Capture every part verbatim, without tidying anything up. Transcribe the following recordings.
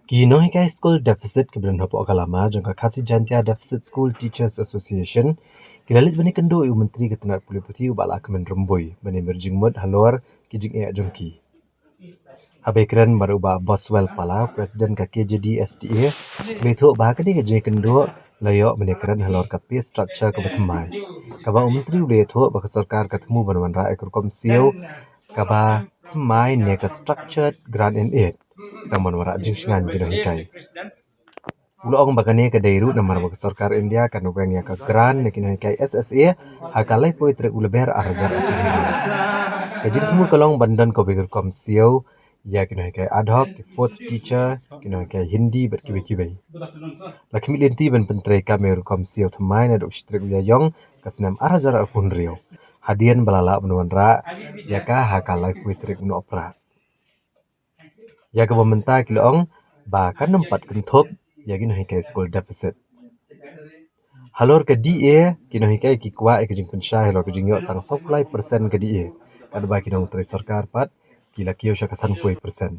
Ki nonghikai skul deficit kiba don hapoh ka lama jong ka Khasi Jaintia Deficit School Teachers Association ki la leit ban ïakynduh ïa u Myntri ka tnat pule puthi u Bah Lahkmen Rymbui ban ïamir jingmut halor ki jingeh jong ki. Haba ïakren bad u Bah Boswell Pala, President ka K J D S T A, u la ïathuh ba ha kane ka jingïakynduh la ïoh ban ïakren halor ka pay structure kaba thymmai, kaba u Myntri u la ïathuh ba ka sorkar ka thmu ban wanrah ïa ka rukom siew kaba thymmai ne ka structured grant in aid, tang ban wanrah jingshngaiñ ki nonghikai. U la ong ba kane ka dei ruh namar ba ka sorkar India kan weng ïa ka grant na ki nonghikai S S A ha ka laiphew tarik u Lber ar hajar arphew hynriew. Ka jingthmu ka long ban don kawei ka rukom siew ïa ki nonghikai ad hoc, ki fourth teacher, ki nonghikai Hindi bad kiwei kiwei. La khmih lynti ban pyntreikam ïa ka rukom siew thymmai naduh ka shi tarik u Ïaïong ka snem ar hajar arphew hynriew, hadien ba la lah ban wanrah ïa ka ha ka laiphew tarik u Nohprah. Ïa kaba mynta ki la ong ba kan ym pat kynthup ïa ki nonghikai skul deficit. Halor ka D A, ki nonghikai ki kwah ïa ka jingpynshai halor ka jingïoh tang sawphew lai percent ka D A, katba ki nongtrei sorkar pat ki la kiew sha ka sanphew percent.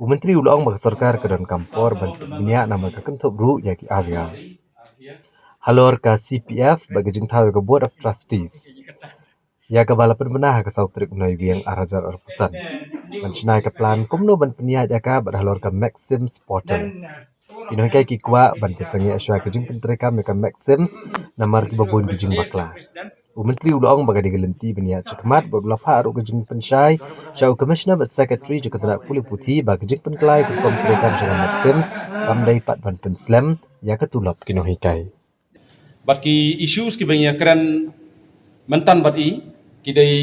U Myntri u la ong ba ka sorkar ka donkam por ban bniah namar ka kynthup ruh ïa ki arriar. Halor ka C P F bad ka jingthaw ïa ka Board of Trustees, ïa kaba la pynbna ha ka saw tarik u Naiwieng ar hajar arphew san, ban shna ïa ka plan kumno ban pynïaid ïa ka bad halor ka Maxims Portal. Ki nonghikai ki kwah ban pynsangeh shuwa ka jingpyntreikam ïa ka Maxims namar kiba bun ki jingbakla. U Myntri u la ong ba ka dei ka lynti ban ïaid shakhmat bad u la phah ruh ka jingpynshai sha u Commissioner bad Secretary jong ka tnat pule puthi ba ka jingpynkylla ïa ka rukom treikam sha ka Maxims kam dei pat ban pynslem ïa ka tulop ki nonghikai. Bad ki issues kiba ngi ïakren mynta bad i, ki dei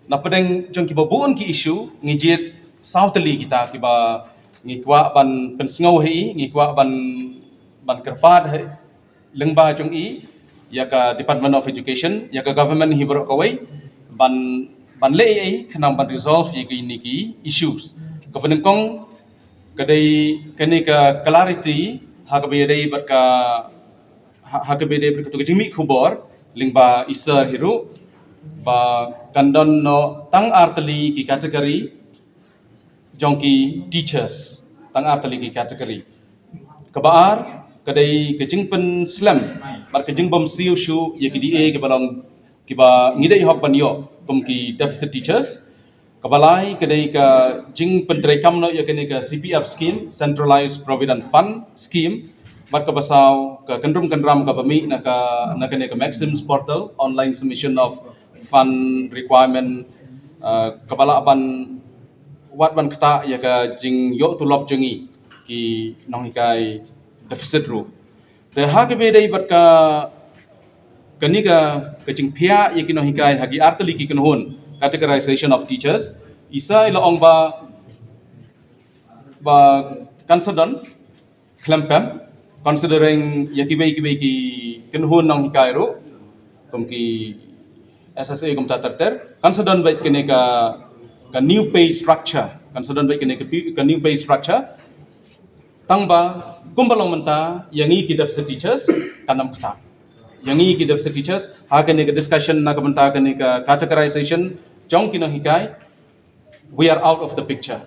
na pdeng jong kiba bun ki issue, ngi jied saw tylli kita kiba ngi kwah ban pynsngew ha i, ngi kwah ban, ban kyrpad ha i lyngba jong i ïa ka Department of Education, ïa ka government hi baroh kawei, ban, ban leh ei ei khnang ban resolve ïa kine ki issues. Kaba nyngkong ka dei kane ka clarity ha kaba ïadei bad ka, ha, ha kaba ïadei bad kato ka jingmih khubor lyngba i sir hi ruh ba kan don noh tang ar tylli ki category jong ki teachers, tang ar tylli ki category. Kaba ar ka dei ka jingpynslem bad ka jingbym siew shuh ïa ki D A kiba long, kiba ngi dei hok ban ïoh kum ki deficit teachers. Kaba lai ka dei ka jingpyntreikam noh ïa kane ka C P F scheme, Centralized Provident Fund scheme. Bad kaba saw ka kynrum kynram kaba mih na ka, na kane ka Maxims Portal, online submission of fund requirement, uh, kaba lah ban wad ban ktah ïa ka jingïoh tulop jong ngi ki nonghikai deficit ruh. Te ha kaba ïadei bad ka, kane ka, ka jingphiah ïa ki nonghikai ha ki ar tylli ki kynhun, categorization of teachers, i sir i la ong ba, ba kan sa don khlem pep, considering ïa kiwei kiwei ki kynhun nonghikai ruh kum ki S S A kumta ter ter, kan sa don beit kane ka, ka new pay structure, kan sa don beit kane ka pi-, ka new pay structure. Tang ba kumba long mynta ïa ngi ki deficit teachers kan ym ktah. Ïa ngi ki deficit teachers ha kane ka discussion na ka bynta kane ka categorization jong ki nonghikai, we are out of the picture.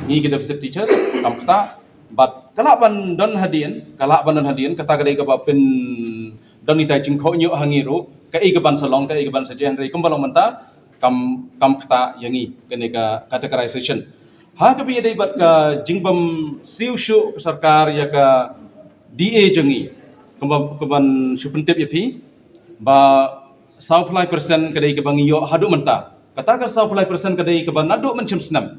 Ngi ki deficit teachers kam ktah, bad ka lah ban don hadien, ka lah ban don hadien, kata ka dei kaba pyndon ita i jingkhohñiuh ha ngi ruh, kaei kaban sa long, kaei kaban sa jia, hynrei kumba long mynta kam, kam ktah ïa ngi kane ka categorization. Ha kaba ïadei bad ka jingbym siew shuh ka sorkar ïa ka D A jong ngi, kumba, kumban shu pyntip ïa phi ba sawphew lai percent ka dei kaba ngi ïoh haduh mynta. Kata ka sawphew lai percent ka dei kaba naduh mynshem snem,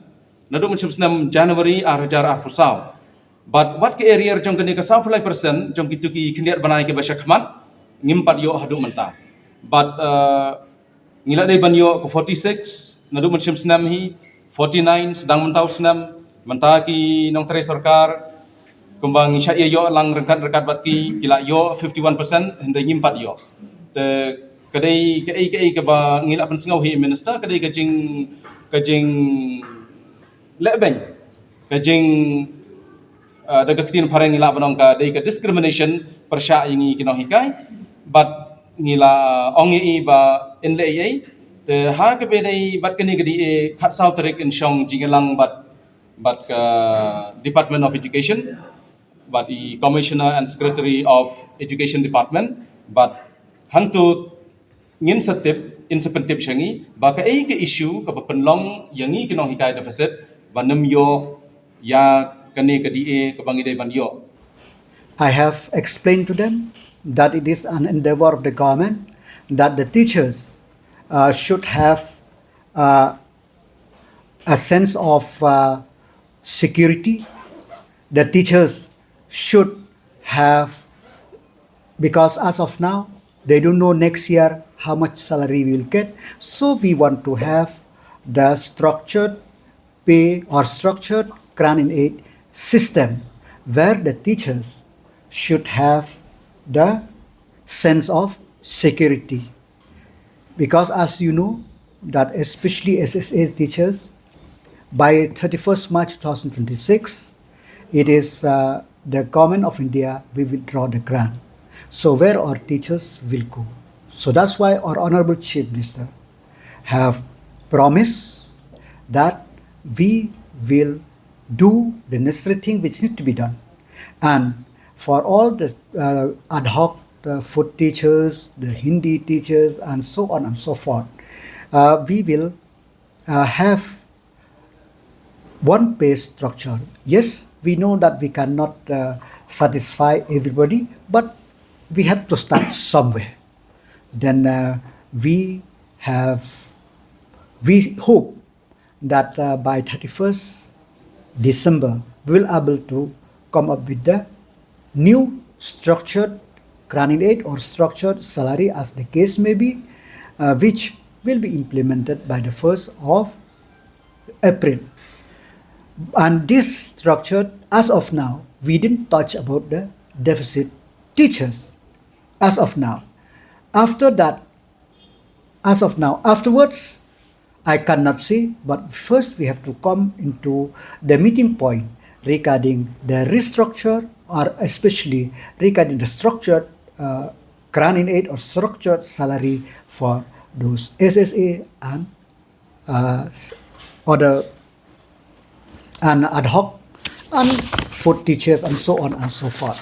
naduh mynshem snem January ar hajar arphew saw. Bad wat ka arrear jong kane ka sawphew lai percent jong kito ki khyndiat bnai kiba sha khmat ngim pat ïoh haduh mynta. Bad, uh, ngi la dei ban ïoh ka forty-six naduh mynshem snem hi, forty-nine sdang mynta u snem. Mynta ki nongtrei sorkar kumba ngi shah ïa ïoh lang ryngkat ryngkat bad ki, ki la ïoh fifty-one percent, hynrei ngim pat ïoh. Te ka dei kaei kaei kaba ngi la pynsngew hi Minister, ka dei ka jing, ka jinglehbeiñ, ka jing, uh, da ka ktien phareng ngi lah ban ong ka dei ka discrimination pyrshah ïa ngi ki nonghikai. Bad ngi la ong ïa i ba yn leh ei ei. Te ha kaba dei bad kane ka D A, khatsaw tarik yn shong jingïalang bad bad ka Department of Education, bad i Commissioner and Secretary of Education Department, bad hangtu ngin sa tip, in sa pyntip sha ngi ba kaei ka issue kaba pynlong ïa ngi ki nonghikai deficit ban ym ïoh ïa kane ka D A kaba ngi dei ban ïoh. I have explained to them that it is an endeavor of the government that the teachers uh, should have uh, a sense of uh, security. The teachers should have, because as of now, they don't know next year how much salary we will get. So we want to have the structured pay or structured grant in aid system where the teachers should have the sense of security. Because as you know, that especially S S A teachers, by thirty-first March two thousand twenty-six, it is uh, the government of India will withdraw the grant. So where our teachers will go? So that's why our Honorable Chief Minister have promised that we will do the necessary thing which need to be done. And for all the uh, ad hoc uh, food teachers, the Hindi teachers, and so on and so forth, uh, we will uh, have one pay structure. Yes, we know that we cannot uh, satisfy everybody, but we have to start somewhere. Then uh, we have, we hope that uh, by thirty-first December, we will able to come up with the new structured grant in aid or structured salary as the case may be, uh, which will be implemented by the first of April. And this structure, as of now, we didn't touch about the deficit teachers as of now. After that, as of now, afterwards, I cannot say, but first we have to come into the meeting point regarding the restructure, or especially regarding the structured uh, grant in aid or structured salary for those S S A and uh, other and ad hoc and food teachers and so on and so forth.